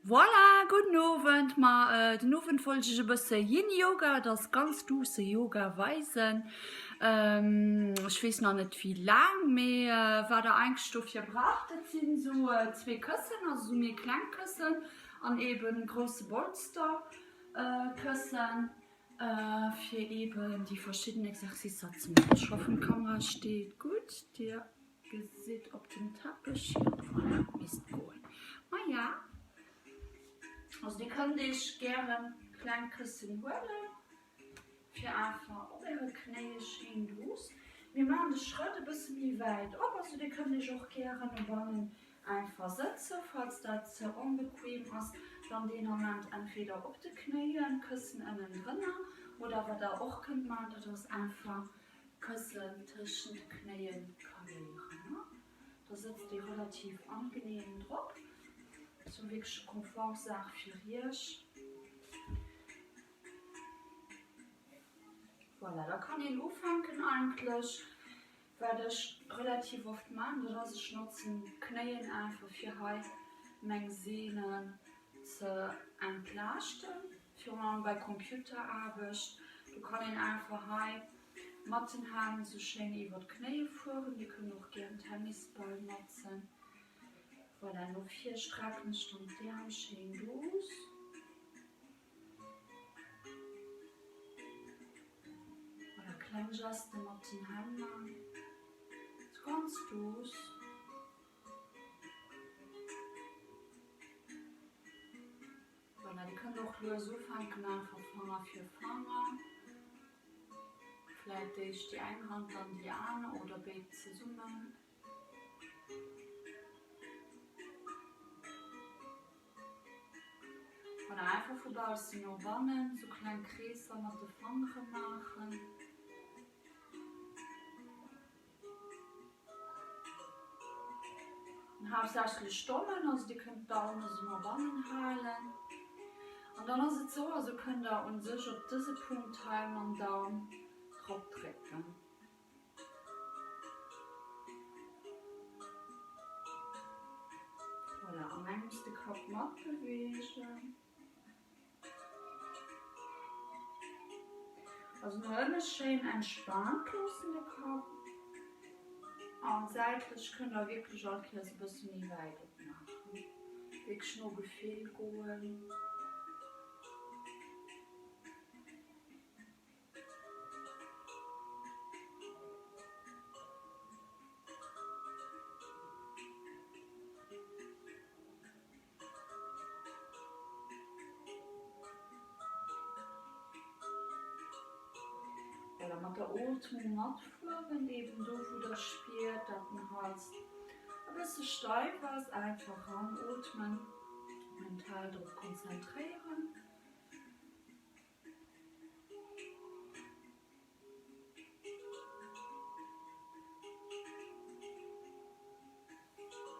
Voilà, gudden Owend. Ma den Owend wollt ech iech e bësse Yin Yoga, et ass ganz douce Yoga, weisen. Ech weess nach net wéi laang, mee wat der eigentlech dofir braucht, dat sinn esou zwee Këssen, also esou méi kleng Këssen an eben grousse Bolsterkëssen, fir eben déi verschidden Exercicer ze maachen. Ech hoffen d'Kamera steet gutt. Dir Gesitt op den Teppech, jo voilà, misst goen. Maja, also dir kënnt iech gären kleng Këssen huelen, fir einfach op äre Knéie schéin duuss. Mir maachen de Schrëtt e bësse méi wäit op, also dir kënnt iech och gären dobannen einfach sëtzen, falls dat ze onbequem ass, dann deen Ament entweder op de Knéien, Këssen ënnendrënner, oder wat der och kënnt maachen, dat ass einfach Këssen tëschent de Knéien kaléieren. Da sëtzt ee relativ angenehm drop. Sou wierklech e Komfortsaach fir iech. Voilà, da kann een ufänken eigentlech. Wat ech relativ oft maan, dat ass ech notzen d'Knéien einfach fir hei meng Sehnen ze entlaaschten. Virun allem bei Computeraarbecht, do kann een einfach hei mat den Hänn sou schéin iwwer d'Knéie fueren. Dir kënnt och gären Tennisball notzen. Voilà, no vir strecken ech dann d'Äerm schéin duuss. Voilà, kleng Geste mat den Hänn man, sou ganz duuss. Voilà, dir kënnt och lues ufänken, einfach Fanger fir Fanger. Vläit éischt déi eng Hand, dann déi aner oder béid zesummen. Voilà, einfach vu baussen no bannen, sou kleng Kreesser mat de Fangere maachen. Haaptsächlech Dommen, also dir kënnt d'Daume sou no bannen halen. An dann ass et sou, also kënnt der un sech op dëse Punkt hei mam Daum drop drécken. Voilà, an engems de Kapp mat beweegen. Also no ënne schéin entspaant loossen de Kapp an säitlech kënnt der wierklech all Kéiers e bësse méi wäit opmaachen. Wierklech no Gefill goen. Voilà, mat der Ootmung matfueren, eben do wou der spiert, dat den Hals e bësse steif ass, einfach ranootmen, mental drop konzentréieren.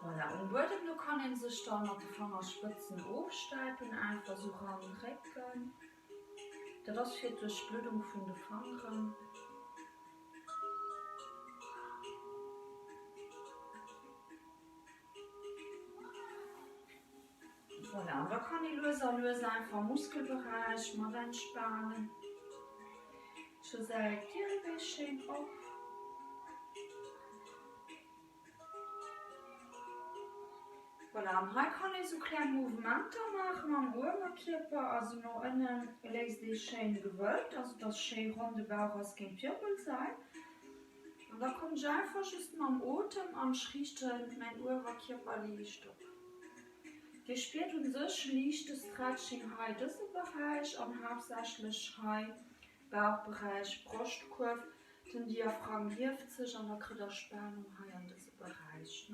Voilà, um Buedem do kann een sech dann mat de Fangerspëtzen ofstäipen, einfach sou ran drécken. Dat ass fir d'Duerchbluddung vun de Fangeren. Voilà, an da kann ee lues a lues einfach Muskelberäich mat entspanen. Zur Säit d'Ielwéi schéin op. Voilà, an hei kann ee sou kleng Mouvementer maache mam Uewerkierper, also no ënne léisst ee schéin gewöllt, also dass schéi ronn de Bauch ass géint d'Wirbelsail. An da kommen ech einfach just mam Otem an ech riichten mäin Uewerkierper liicht op. Dir spiert un sech liichte Stretching hei dëse Beräich an haaptsächlech hei Bauchberäich, Broschtkuerf. Den Diaphragm hieft sech an da kritt der Spanung hei an dëse Beräich.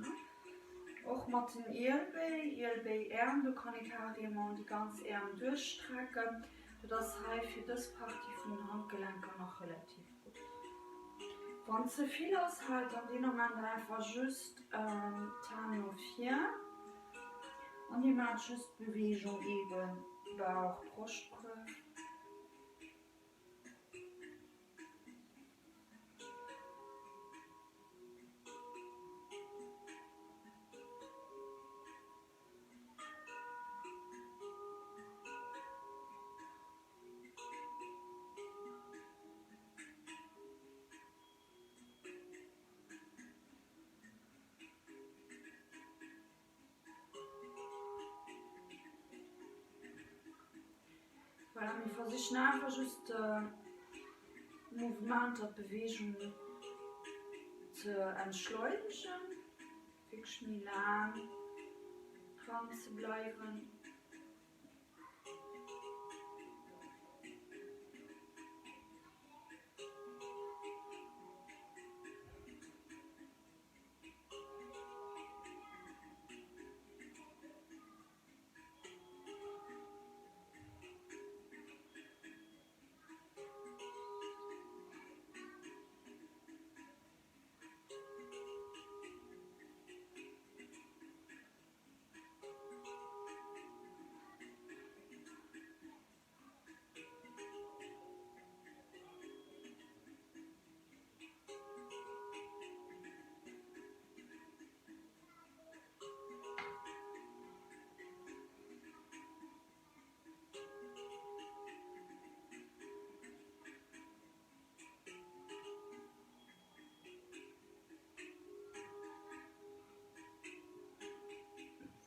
Och mat den Ielbéi, Ielbéi-Äerm, do kann ee carrément déi ganz Äerm duerchstrecken. Dat ass hei fir dës Partie vun den Handgelenker nach relativ gutt. Wann ze vill ass, haalt dann deen Ament einfach just d'Hänn no vir an dir maacht just d'Beweegung eben Bauch, Broschtkuerf. Voilà, mir versichen einfach just d'Mouvementer, d'Beweegung ze entschleunegen, wierklech méi laang dran ze bleiwen.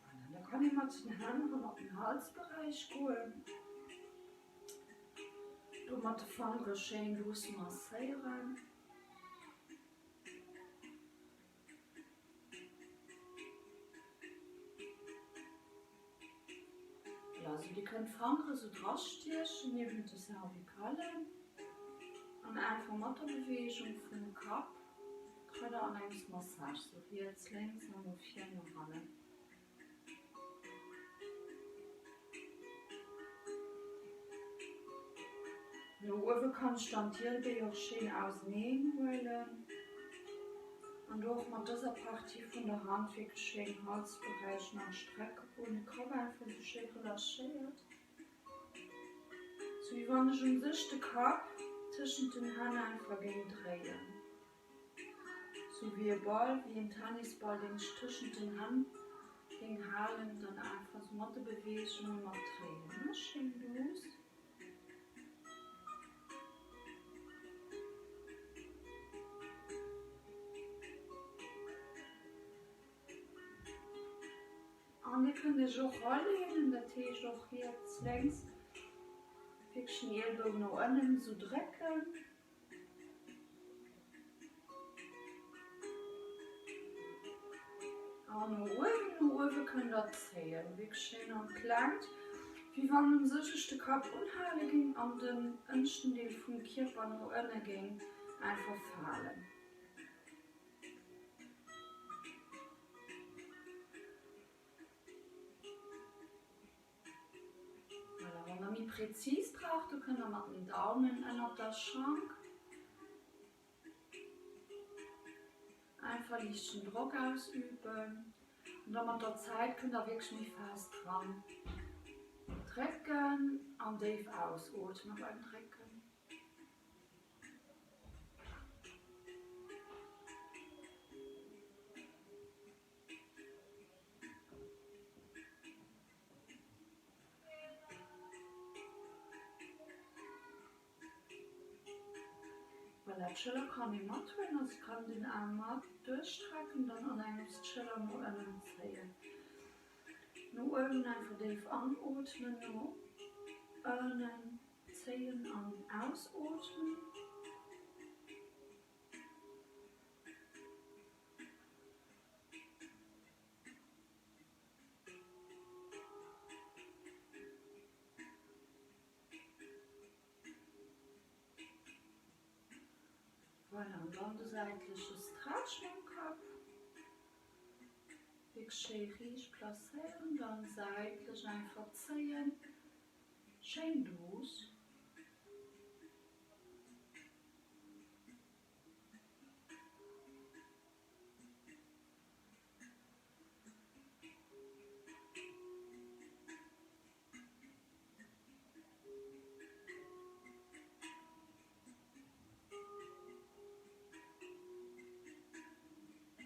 Voilà, da kann ee mat den Hänn erëm op den Halsberäich goen. Do mat de Fangere schéin douce masséieren. Voilà, also Dir kënnt d'Fangere sou drastiechen niewent de Cervicalen an einfach mat der Beweegung vum Kapp kritt der an engems Massage, sou riets, lénks an no vir, no hannen. No uewe kann ech dann d'Ielbéi och schéin auseneen huelen an do och mat dëser Partie vun der Hand wierklech schéin Halsberäich nach strecke goen, de Kapp einfach sou schéi relâchéiert, sou wéi wann ech un sech de Kapp tëschent den Hänn einfach géing dréien. Sou wéi e Ball, wéi en Tennisball, deen ech tëschent den Hänn géing halen, dann einfach sou mat de Beweegunge mat dréien, ne, schéin douce. An dir kënnt iech och raleenen, dat heescht och riets, lénks, wierklech den Ielbou no ënnen sou drécken. An no uewen, no uewe kënnt der zéien, wierklech schéin an d'Längt, wéi wann un sech ech de Kapp unhale géing an den ënneschten Deel vum Kierper no ënne géing einfach falen. Voilà, wann der méi präzis braucht, da kënnt der mat den Daumen ënnert der Schank einfach liichten Drock ausüben. An da mat der Zäit kënnt der wierklech méi fest dran drécken an déif ausootme beim Drécken. Voilà, d'Schëller kann ee mathuelen, also kann den Aarm mat duerchstrecken, dann an engems d'Schëller no ënnen zéien. No uewen einfach déif anootmen, no ënnen zéien an ausootmen. Voilà, an dann de säitleche Stretch mam Kapp. Wierklech schéi riicht placéieren, dann säitlech einfach zéien, schéin douce.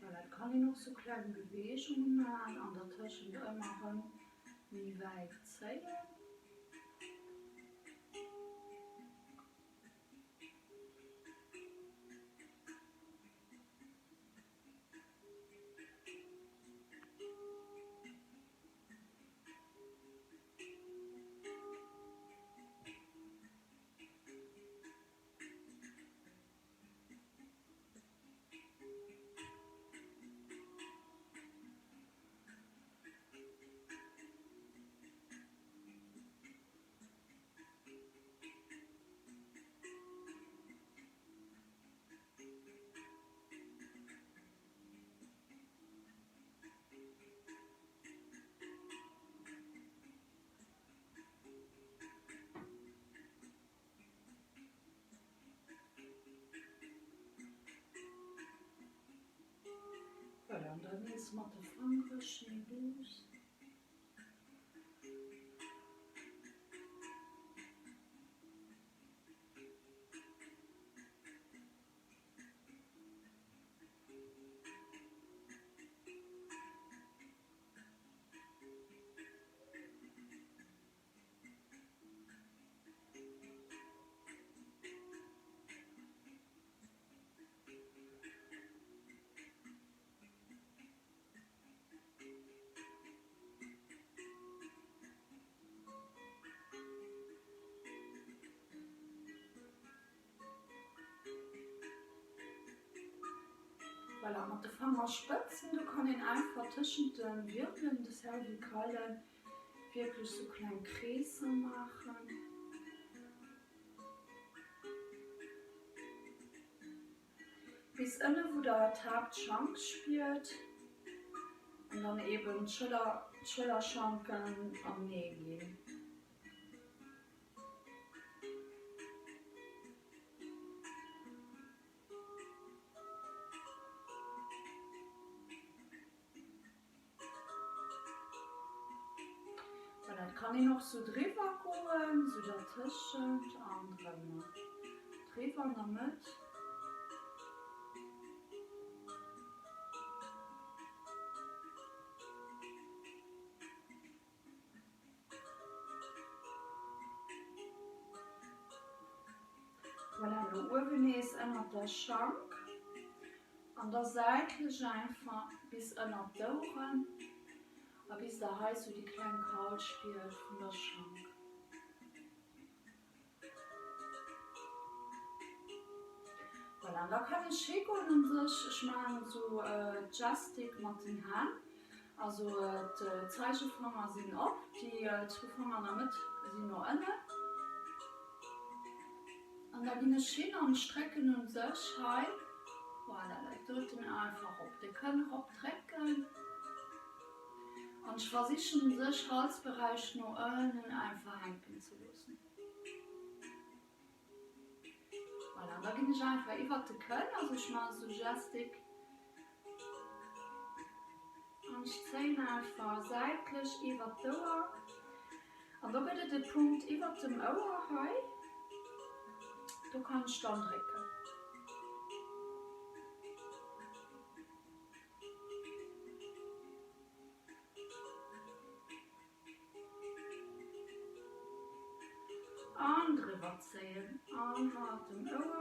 Voilà, et kann een och sou kleng Beweegunge maachen an dertëschent ëmmer erëm méi wäit zéien. Voilà, an dann nees mat de Fangere schéin duuss. Voilà, mat de Fangerspëtzen, do kann een einfach tëschent de Wirbelen, de Cervicalen, wierklech sou kleng Kreesser maachen. Bis ënne wou der d'Haaptschank spiert an dann eben d'Schëller, d'Schëllerschanken anee ginn. Voilà, et kann een och sou driwwer goen, sou dertëschent an drënner. Driwwer an der Mëtt. Voilà, no uewen nees ënnert der Schank an da säitlech einfach bis ënnert d'Oueren a bis der hei sou déi kleng Kaul spiert vun der Schank. Voilà, an da kann ech higoen un sech, ech maachen esou d'Gestik mat den Hänn, also d'Zeigefanger sinn op, déi zwou Fanger an der Mëtt sinn no ënnen. An da ginn ech hin an strecken un sech hei, voilà, dat doten einfach op de Kënn rop drécken. An ech versichen un sech Halsberäich no ënnen einfach hänken ze loossen. Voilà, an da ginn ech einfach iwwert de Kënn, also ech maachen esou Gestik an ech zéien einfach säitlech iwwert d'Ouer an do gëtt et e Punkt iwwert dem Ouer hei, do kann ech dann drécken. An driwwer zéien an hannert dem Ouer.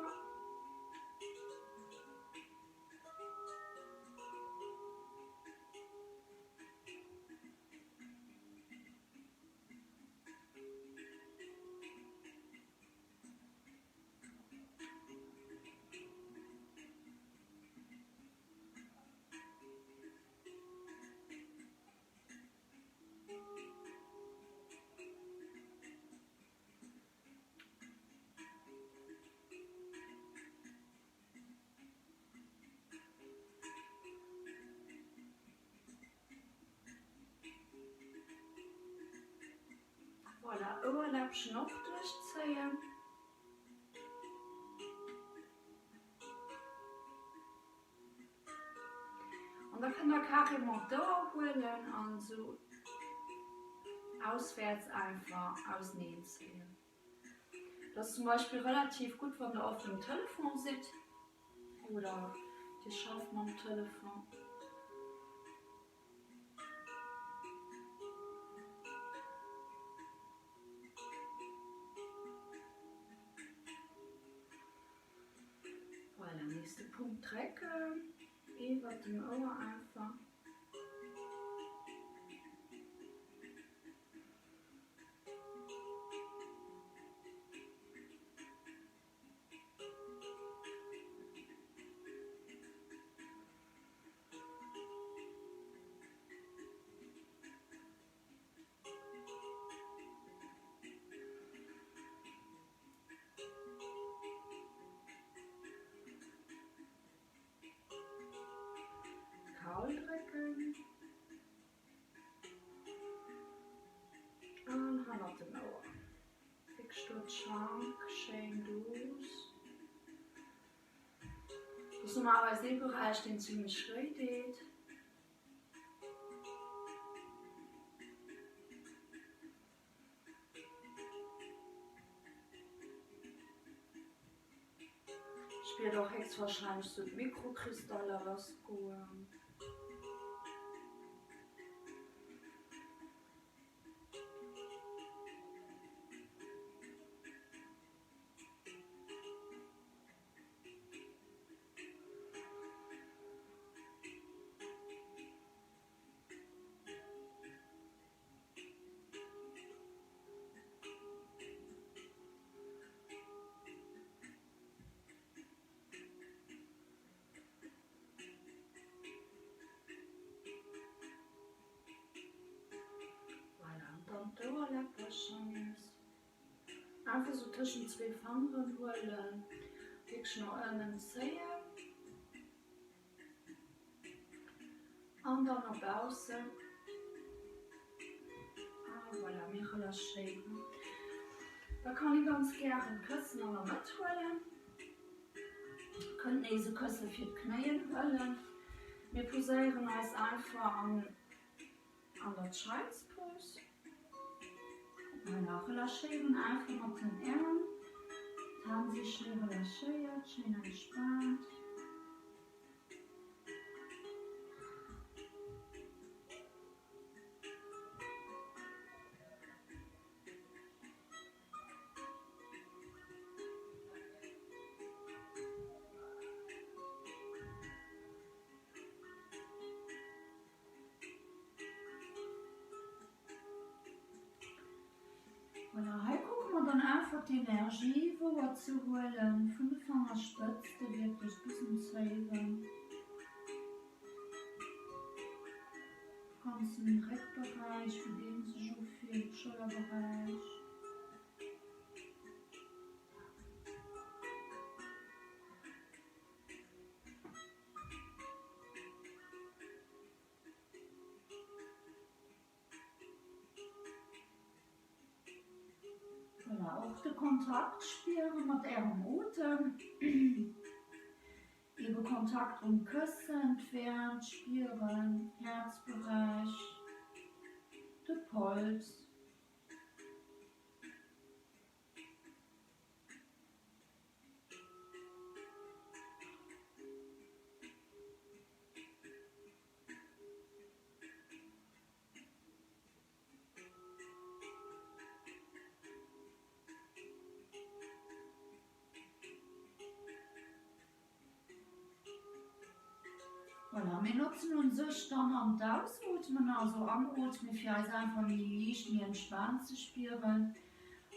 Voilà, Ouerläppchen och duerchzéien. An da kënnt der carrément d'Ouer huelen an esou auswäerts einfach auseneen zéien. Dat ass zum Beispill relativ gutt wann der oft um Telefon sidd oder dir schafft mam Telefon. Voilà, nees de Punkt drécken, iwwert dem Ouer einfach. Kaul drécken an hannert dem Ouer. Wierklech do d'Schank schéin duuss. Dat ass normalerweis dee Beräich, deen zimlech wéi deet. wäert och héchstwahrscheinlech sou d'Mikrokristaller lass goen. Voilà, an dann d'Ouerläppercher nees einfach sou tëschent zwee Fangeren huelen, wierklech no ënnen zéien. An dann no baussen. A voilà, mir relâchéieren. Da kann ee ganz gären d'Këssen an der Mëtt huelen. Kënnt nees e Kësse fir d'Knéien huelen. Mir poséieren eis einfach an an der Child's Pose. Voilà, relâchéieren einfach mat den Äerm. D'Hänn si schéi relâchéiert, schéin entspaant. Voilà, hei kucke mer dann einfach d'Energie wouer ze huelen, vun de Fangerspëtzte wierklech bis un d'Zéiwen. Ganzen Réckberäich, wéi deen sech ufillt, Schëllerberäich. Voilà, och de Kontakt spiere mat Ärem Otem. Ebe Kontakt um Këssen, d'Wäermt spieren, Häerzberäich, de Pols. Voilà, mir notzen un sech dann an d'Ausootmen, also anootmen fir eis einfach méi liicht, méi entspaant ze spieren.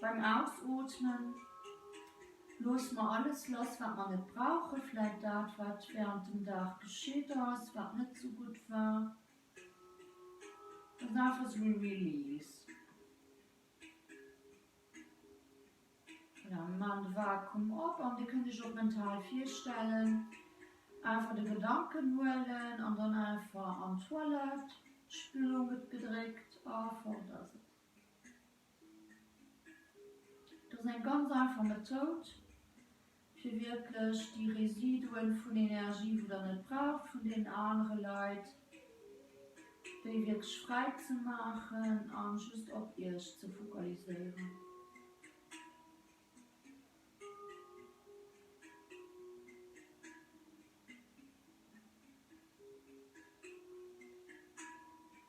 Beim Ausootmen loosse mer alles lass, wat mer net brauchen, vläit dat, wat während dem Dag geschitt ass, wat net sou gutt war. Dat ass einfach sou e Release. Voilà, mir maachen de Vakuum op an Dir kënnt Iech och mental virstellen, einfach de Gedanken huelen an dann einfach an d'Toilette, d'Spülung gëtt gedréckt a fort ass et. Dat ass eng ganz einfach Methoud, fir wierklech déi Residuen vun Energie, wou Der net braucht vun deenen anere Leit, déi wierklech fräi ze maachen a just op Iech ze fokaliséieren.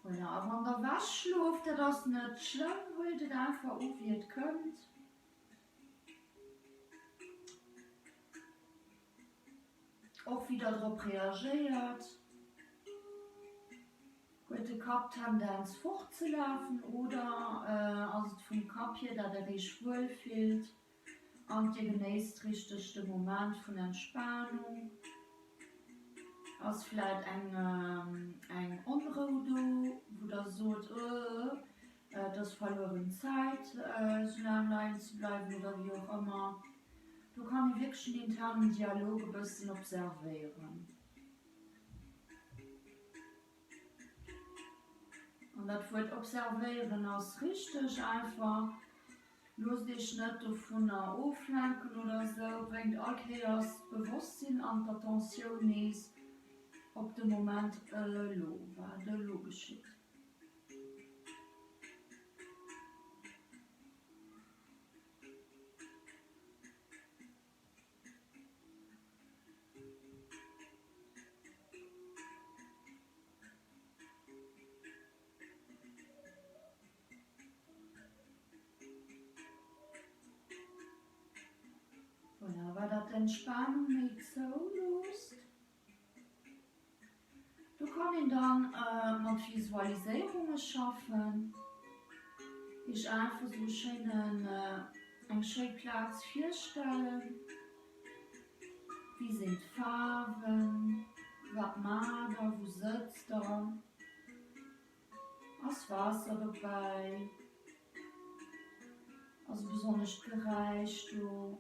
Voilà, a wann der wech schlooft, dat ass net schlëmm, huelt et einfach u wéi et kënnt. Och wéi der drop reagéiert. Huet de Kapp d'Tendenz fortzelafen oder ass et vum Kapp hier, dat der iech wuel fillt? An dir genéisst richteg de Moment vun Entspanung. Ass vläit eng eng Onrou do, wou der sot, oh, et ass verlueren Zäit esou laang leien ze bleiwen oder wéi och ëmmer. Do kann ee wierklech den internen Dialog e bëssen observéieren. An dat Wuert observéieren ass richteg, einfach loosst iech net dovunner oflenken oder esou, bréngt all Kéiers d'Bewosstsinn an d'Attentioun nees op de Moment elo, wat elo geschitt. d'Entspanung méi zouloosst. Do kann een dann mat Visualiséierunge schaffen, iech einfach sou e schéinen, eng schéi Plaz virstellen, wéi sinn d'Faarwen, wat maacht der, wou sëtzt der, ass Waasser dobäi, ass e besonnescht Geräisch do.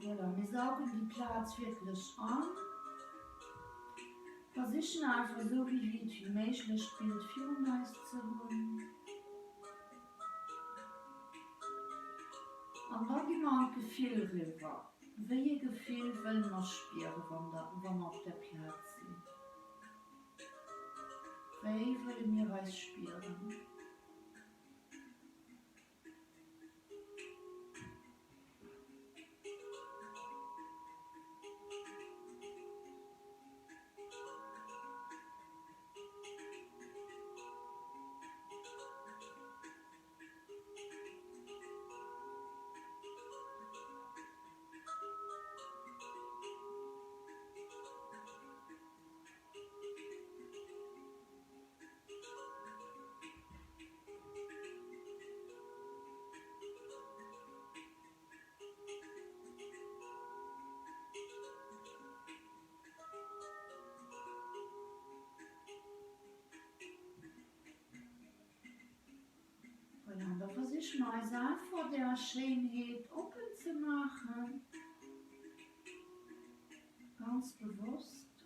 Voilà, mir saugen déi Plaz wierklech an, versichen einfach esou vivid wéi méiglech d'Bild virun eis ze hunn. An da gi mer an d'Gefill riwwer. Wéi ee Gefill wëlle mer spiere wa mer op där Plaz sinn? Wéi wëlle mir eis spieren? Voilà, an da versiche mer eis einfach där Schéinheet oppen ze maachen, ganz bewosst.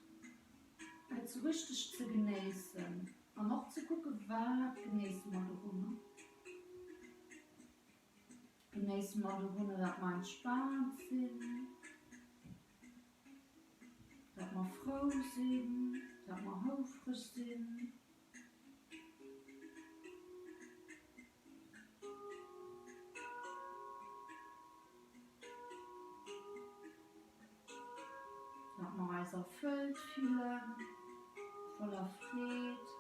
Et sou richteg ze genéissen an och ze kucke wat genéisse mer dorunner. Genéisse mer dorunner dat mer entspaant sinn, dat mer frou sinn, dat mer houfreg sinn. Dat mer eis erfëllt fillen, voller Freed.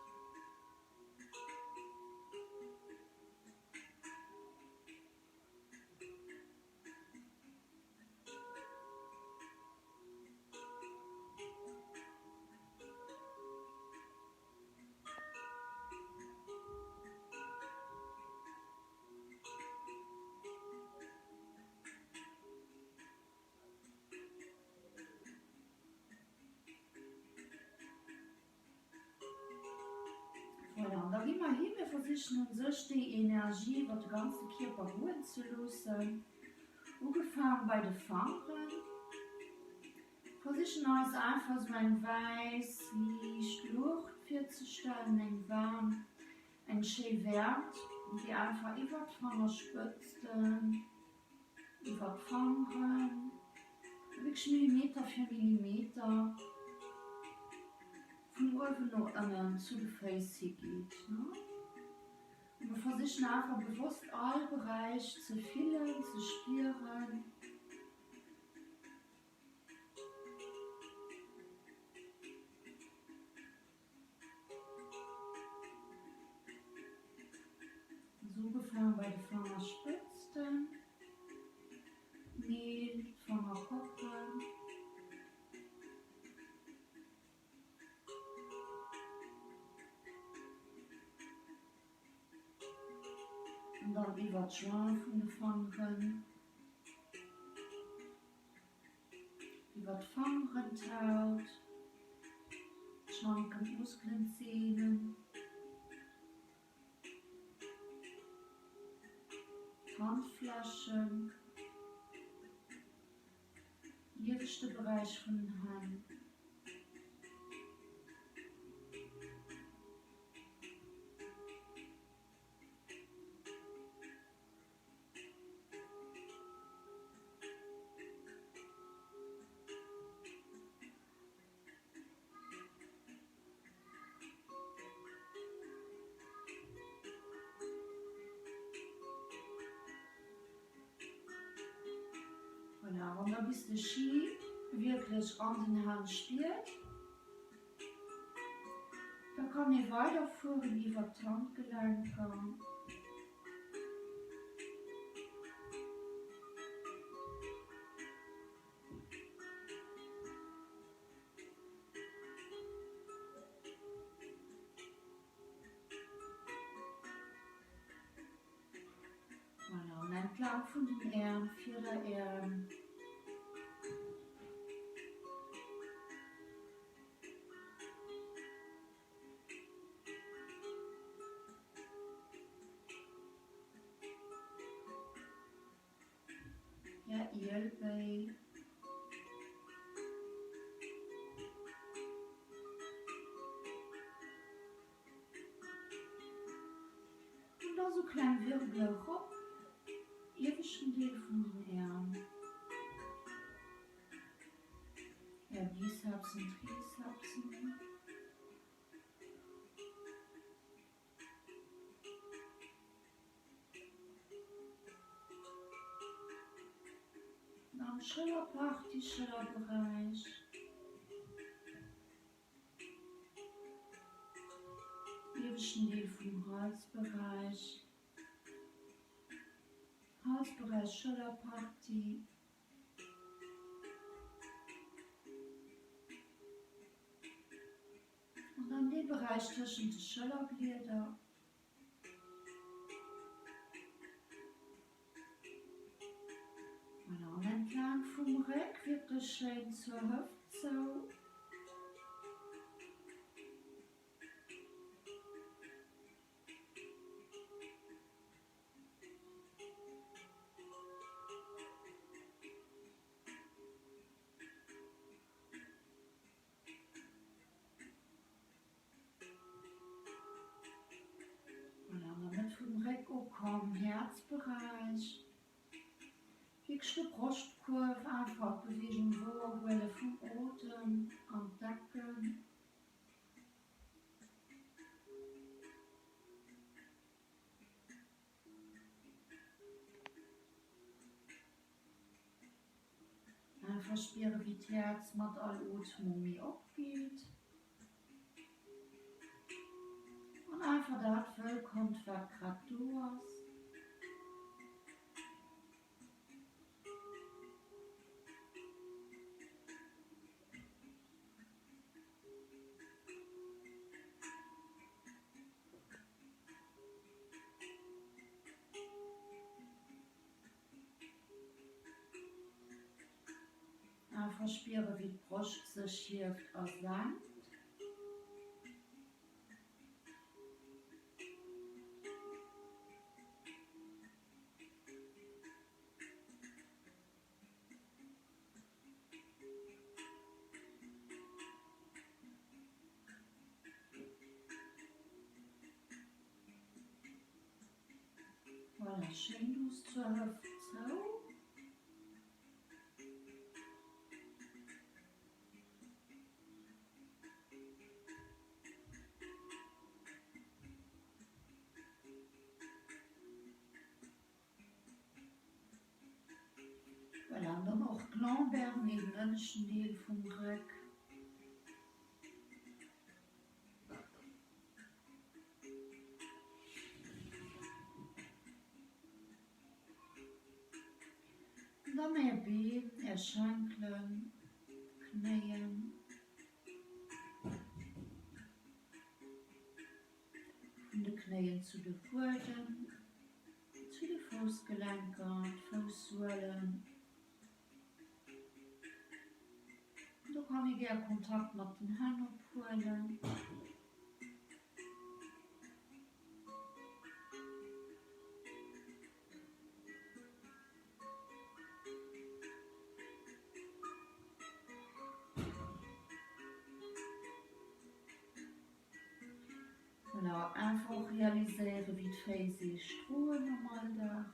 Voilà, an da gi mer hin, mir versichen un sech déi Energie iwwer de ganze Kierper goen ze loossen, ugefaang bei de Fangeren. Versichen eis einfach esou eng wäiss liicht Luucht virzestellen, eng waarm, eng schéi Wäermt, déi einfach iwwer d'Fangerspëtzten, iwwer d'Fangeren, wierklech Millimeter fir Millimeter vun uewen no ënnen zu de Féiss higeet. A mir versichen einfach bewosst all Beräich ze fillen, ze spieren. Also ugefaangen bei de Fangerspëtzten, Neel, Fangerkoppen. An dann iwwer d'Jointe vun de Fangeren. Iwwer d'Fangeren d'Haut, d'Schanken, d'Muskelen, d'Sehnen, d'Handflächen, ieweschte Beräich vun den Hänn. Voilà, wann der bis de Ski wierklech an den Hänn spiert, da kann ee weiderfueren iwwer d'Handgelenker. Voilà, an entlang vun den Äerm, Fiederäerm. Är Ielbéi. An da sou kleng Wirbele erop, ieweschten Deel vun den Äerm, Är Bicepsen, Tricepsen. Dann Schëllerpartie, Schëllerberäich. Ieweschten Deel vum Halsberäich, Halsberäich, Schëllerpartie. An dann dee Beräich tëschent de Schëllerblieder. Voilà, an entlaang vum Réck wierklech schéin zur Hëft zou. Voilà, an der Mëtt vum Réck ukomm, Häerzberäich. Wierklech de Broschtkuerf einfach d'Beweegung wouerhuele vum Otem an d'Decken. Einfach spiere wéi d'Häerz mat all Ootmung méi opgeet. An einfach dat wëllkommt wat grad do ass. Einfach spiere wéi d'Broscht sech hieft a senkt. Voilà, schéin duuss zur Hëft zou. Voilà, an dann och d'Lombaire, den ënneschten Deel vum Réck. An dann Är Been, Är Schenkelen, Knéien. Vun de Knéien zu de Wueden, zu de Foussgelenker, d'Foussuelen. Do kann ee gär Kontakt mat den Hänn ophuelen. Voilà, einfach realiséieren, wéi d'Féiss eech droen am Alldag.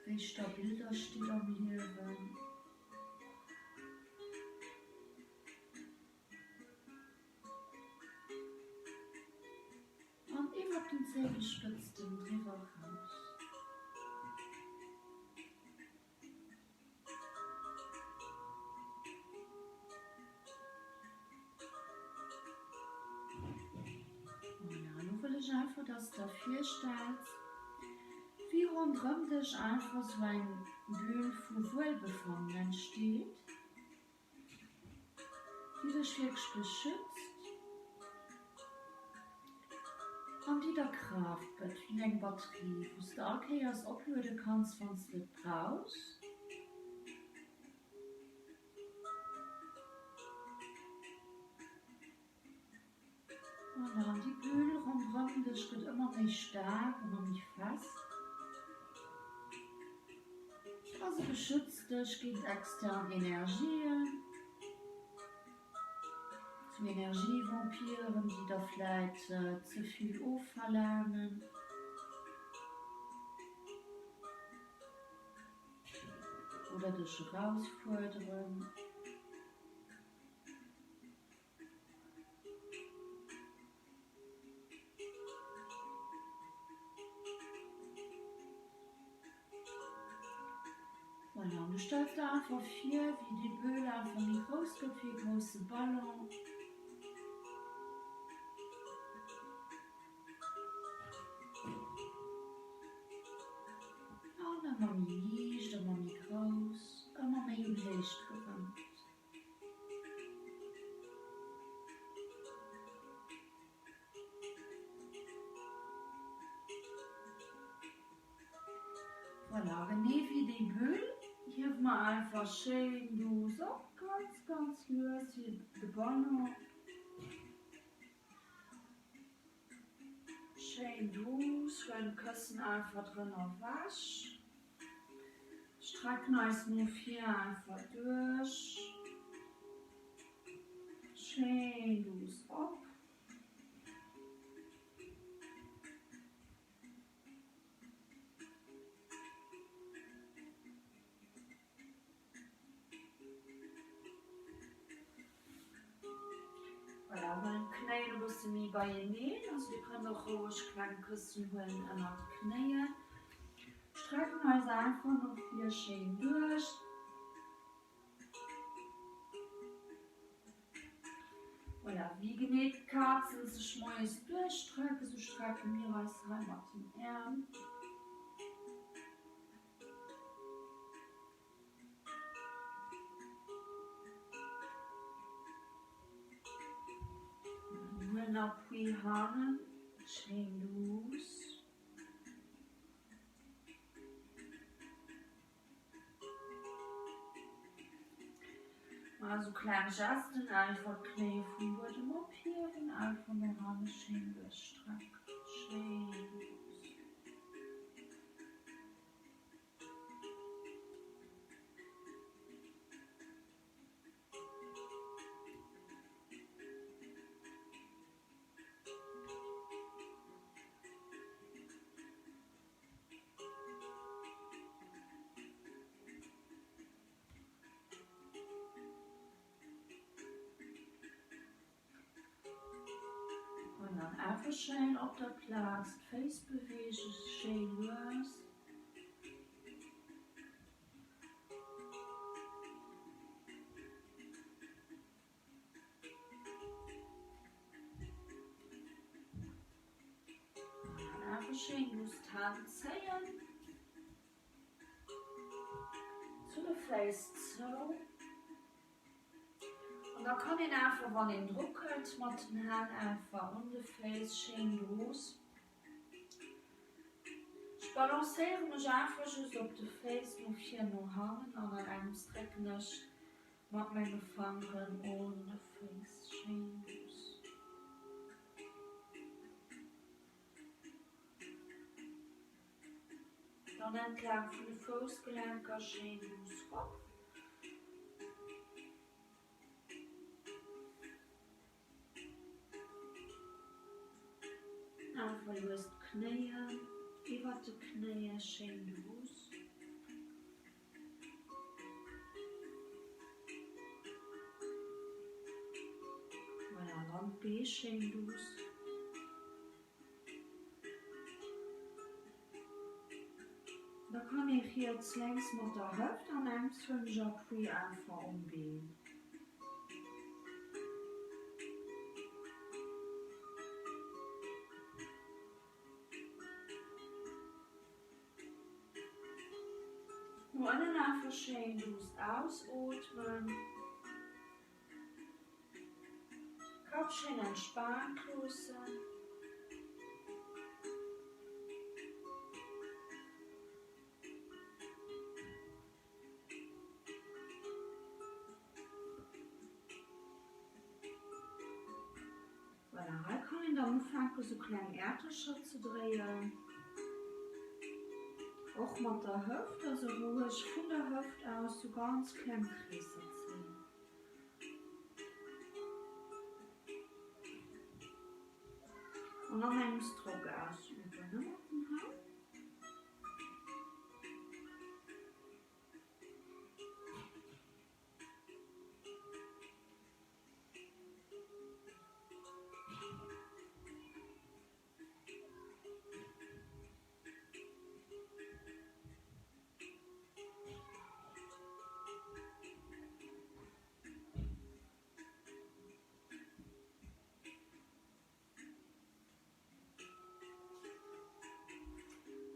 Wéi stabil der stitt am Liewen. An iwwert den Zéiwespëtzten driwwer raus. Voilà, elo wëll ech einfach, dass de der virstells, wéi ronderëm dech einfach sou eng Bulle vu Wuelbefannen entsteet, déi dech wierklech beschützt an déi der Kraaft gëtt, wéi eng Batterie, wou s de all Kéiers opluede kanns, wann s de et brauchs. Voilà, an déi Bulle ronderëm dech gëtt ëmmer méi staark, ëmmer méi fest. A se beschützt dech géint extern Energien, sou Energievampiren, déi der vläit ze vill ofverlaangen. Oder dech erausfuerderen. Voilà, an du stells der einfach vir, wéi déi Böll einfach méi grouss gëtt, wéi e grousse Ballon. An ëmmer méi liicht, ëmmer méi grouss, ëmmer méi un Héicht gewënnt. Voilà, genee wéi déi Bulle hiewe mer einfach schéin douce op, ganz ganz lues wéi de Ballon. Schéin douce, huelen d'Këssen einfach drënner ewech. Strecken eis no vir einfach duerch. Schéin douce op. Voilà, huelen d'Knéien e bësse méi beieneen, also dir kënnt och roueg kleng Këssen huelen ënnert d'Knéien. Strecken eis einfach no vir schéin duerch. Voilà, wéi genee d'Kazen sech moies duerchstrecken, sou strecke mir eis hei mat den Äerm. Huelen Appui hannen, schéin douce. Maache sou kleng Gesten, einfach d'Knéie vum Buedem ophiewen, einfach no hanne schéin duerchstrecken, schéin douce. An dann einfach schéin op der Plaz d'Féiss beweegen, schéi lues. An dann einfach schéin lues d'Hänn zéien. Zu de Féiss zou. An da kann een einfach, wann een Drock huet, mat den Hänn einfach un de Féiss schéin douce. balancéiere mech einfach just op de Féiss no vir, no hannen an an engems drécken ech mat menge Fangeren un de Féiss schéin duuss. Dann entlaang vun de Foussgelenker schéin duuss rop. Einfach lues d'Knéien iwwert de Knéie schéin duuss. Voilà, an dann d'Bee schéin duuss. Da kann ee riets, lénks mat der Hëft an enks huelen ech Appui einfach um Been. No ënnen einfach schéin duuss ausootmen. Kapp schéin entspaant loossen. Voilà, hei kann een dann ufänken sou kleng Äertercher ze dréien. Och mat der Hëft, also roueg vun der Hëft aus sou ganz kleng Kreesser zéien. An an engems Drock ausüben, ne, mat den Hänn.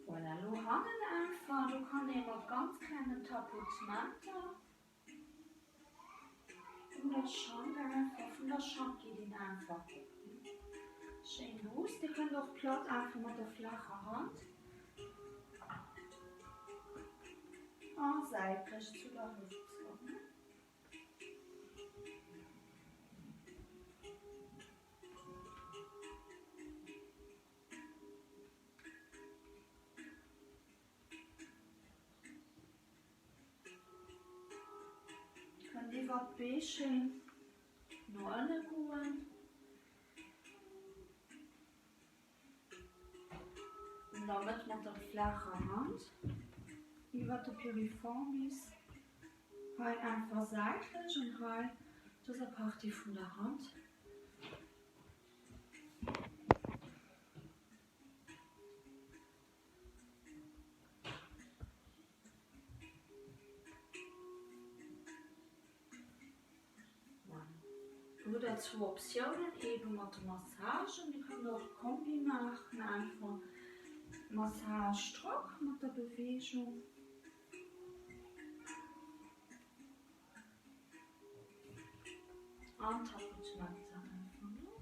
Voilà, lo hannen einfach, do kann ee mat ganz klengen Tapotementer Un der Schank einfach, vun der Schank geet een einfach op. Schéin luuss. Dir kënnt och platt einfach mat der flaacher Hand a säitlech zu der Hëft zéien. Kënnt iwwert d'Bee schéin no ënne goen. An der Mëtt mat der flaacher Hand iwwert de Piriformis. Hei einfach säitlech an hei dëser Partie vun der Hand. Do hutt der zwou Optiounen, ebe mat de Massagen, Dir kënnt och d'Kombi maachen, einfach Massage Drock mat der Beweegung. An Tapotementer einfach, ne?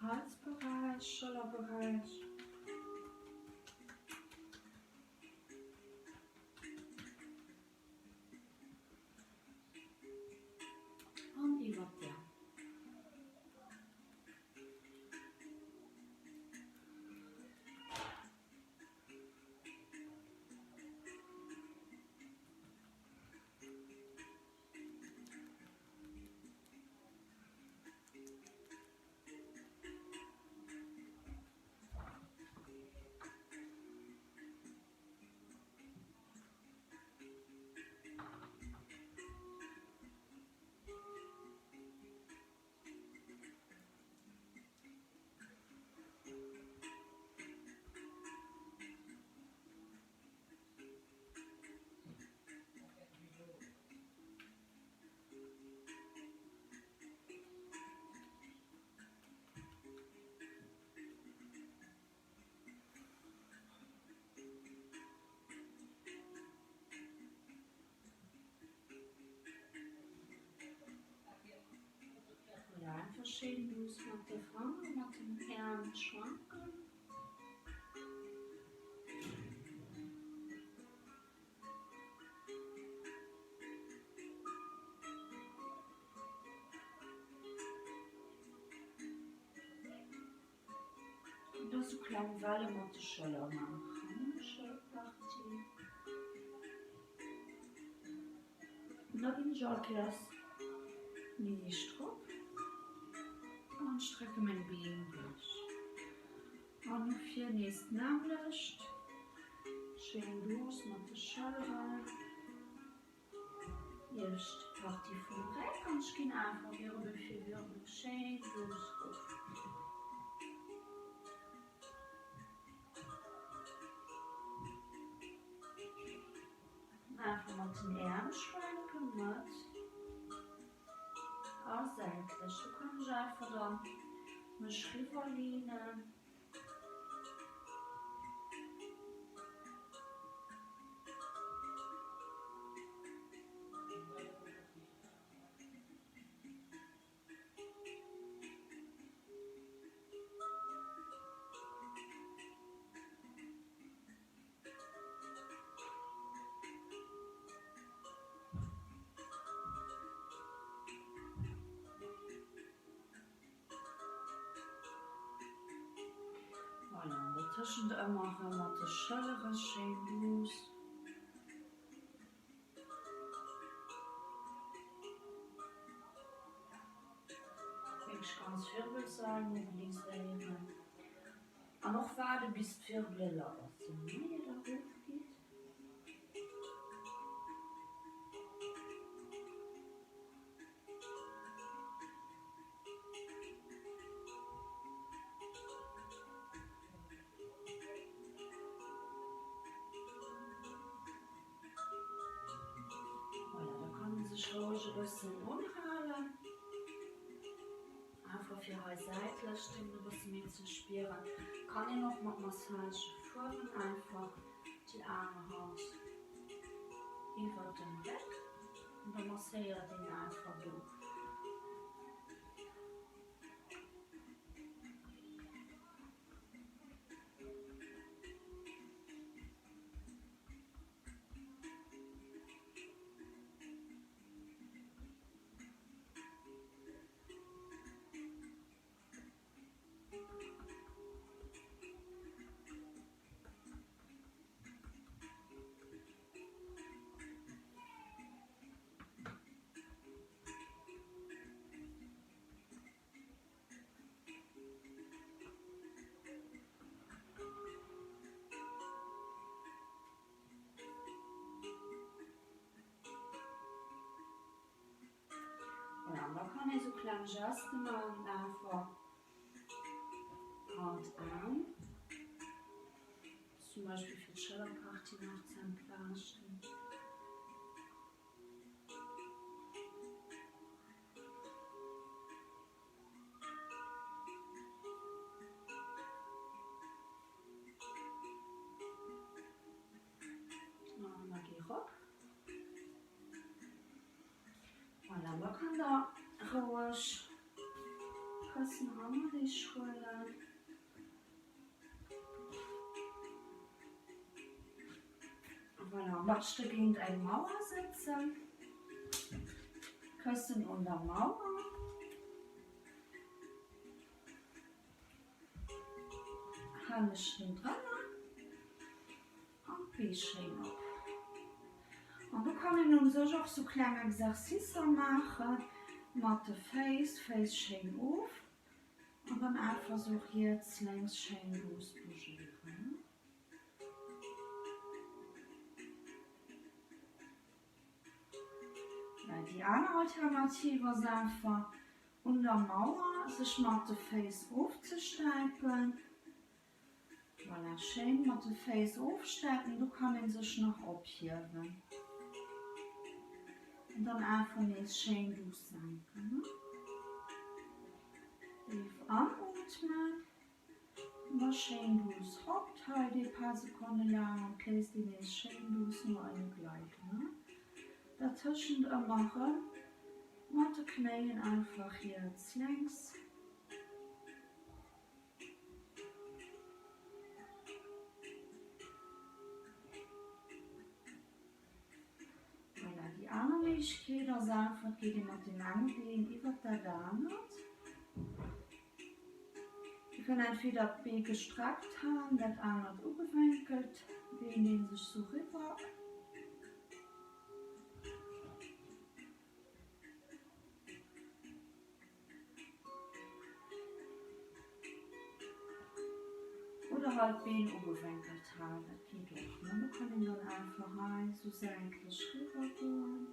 Halsberäich, Schëllerberäich. An iwwer d'Äerm. Einfach schéin luuss mat de Fanger, mat den Äerm schwanken. An da sou kleng Welle mat de Schëller maachen, Schëllpartie. An da ginn ech all Kéiers liicht rop an strecke meng Been duerch. An no vir nees d'nämmlecht, schéin duuss mat de Schëlleren. Iewescht Partie vum Réck an ech ginn einfach Wirbel fir Wirbel schéin duuss rop. Einfach mat den Äerm schwenken, net a säitlech. Do kann ech einfach dann mech riwwer leenen. Voilà, an dertëschent ëmmer erëm mat de Schëllere schéin duuss. Wierklech ganz Wirbelsail mobiliséieren an och waarde bis d'Wirbele labber sinn, ier der erofgitt. Voilà, da kann een sech roueg e bëssen unhalen, einfach fir hei säitlech den e bësse méi ze spieren. Kann een och mat Massage fueren, einfach déi aner Hand iwwert dem Réck an da masséiert een einfach do. Voilà, an da kann ee sou kleng Geste maachen, einfach Hand an, zum Beispill fir d'Schëllerpartie nach ze entlaaschten. An da gi rop. Voilà, da kann der roueg d'Këssen hanner iech huelen. Voilà, am beschte géint eng Mauer sëtzen. Këssen un der Mauer. Hänn schéin drënner an d'Bee schéin op. An do kann een un sech och sou kleng Exercicer maache mat de Féiss, Féiss schéin of an dann einfach sou riets, lénks schéin luuss bougéieren. Déi aner Alternativ ass einfach un der Mauer sech mat de Féiss ofzestäipen. Voilà, schéin mat de Féiss ofstäipen, do kann een sech nach ophiewen. An dann einfach nees schéin duuss senken. Déif anootmen. An da schéin duuss rop, hei déi paar Sekonne laang an d'léisst een nees schéin duuss no ënne gleiden. Dertëschent ëmmer erëm. Mat de Knéien einfach riets, lénks. Voilà, déi aner Méiglechkeet ass einfach, et geet ee mat deem enge Been iwwert dat anert. Dir kënnt entweder d'Bee gestreckt halen, dat anert ugewénkelt, dehnt ee sech sou riwwer. Oder halt d'Been ugewénkelt halen, dat geet och, ne? Do kann een dann einfach hei sou säitlech riwwer goen.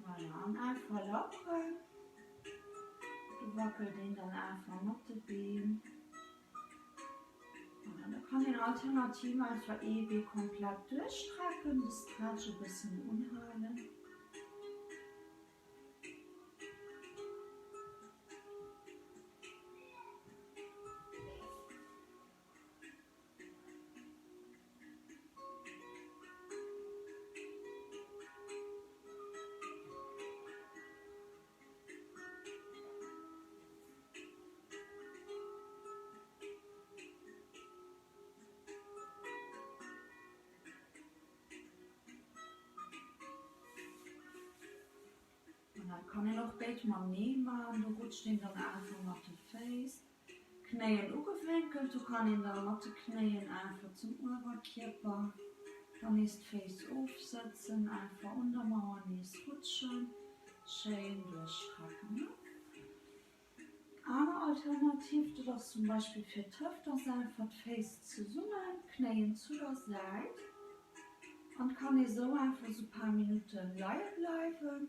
Voilà, an einfach lackeren. Do wackelt een dann einfach mat de Been. Voilà, da kann een alternativ einfach ee Bee komplett duerchstrecken, de Stretch e bëssen unhalen. An da kann een och béid matenee man, do rutscht een dann einfach mat de Féiss, Knéien ugewénkelt, do kann een da mat de Knéien einfach zum Uewerkierper, dann nees d'Féiss ofsëtzen, einfach un der Mauer nees rutschen, schéin duerchstrecken. Aner Alternativ, dat ass zum Beispill fir d'Hëft, ass einfach d'Féiss zesummen, d'Knéien zu der Säit an kann ee sou einfach sou paar Minutte leie bleiwen.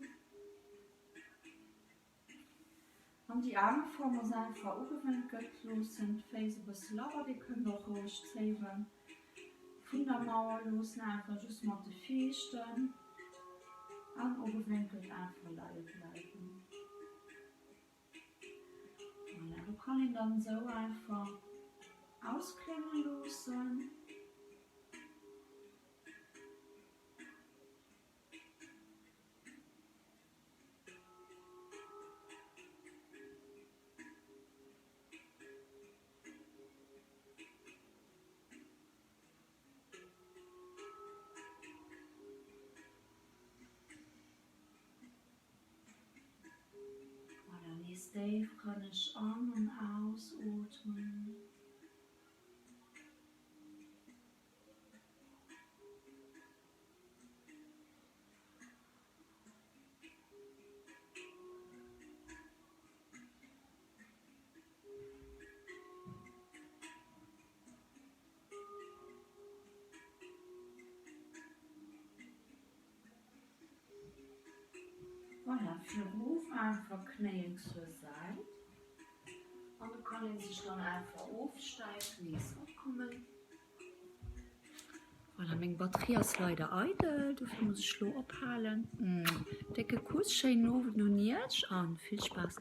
An déi aner Form ass einfach ugewénkelt loossen, d'Féiss e bësse labber, dir kënnt och roueg zéiwen vun der Mauer loossen, einfach just mat de Viischten an ugewénkelt einfach leie bleiwen. Voilà, do kann een dann esou einfach ausklénge loossen. Voilà, nees déifgrënneg an an ausootmen. Voilà, fir erof einfach Knéien zur Säit an do kann een sech dann einfach ofstäipen, nees opkommen. Voilà, meng Batterie ass leider eidel, dofir muss ech lo ophalen. Décke Kuss, schéinen Owend un iech an vill Spaass.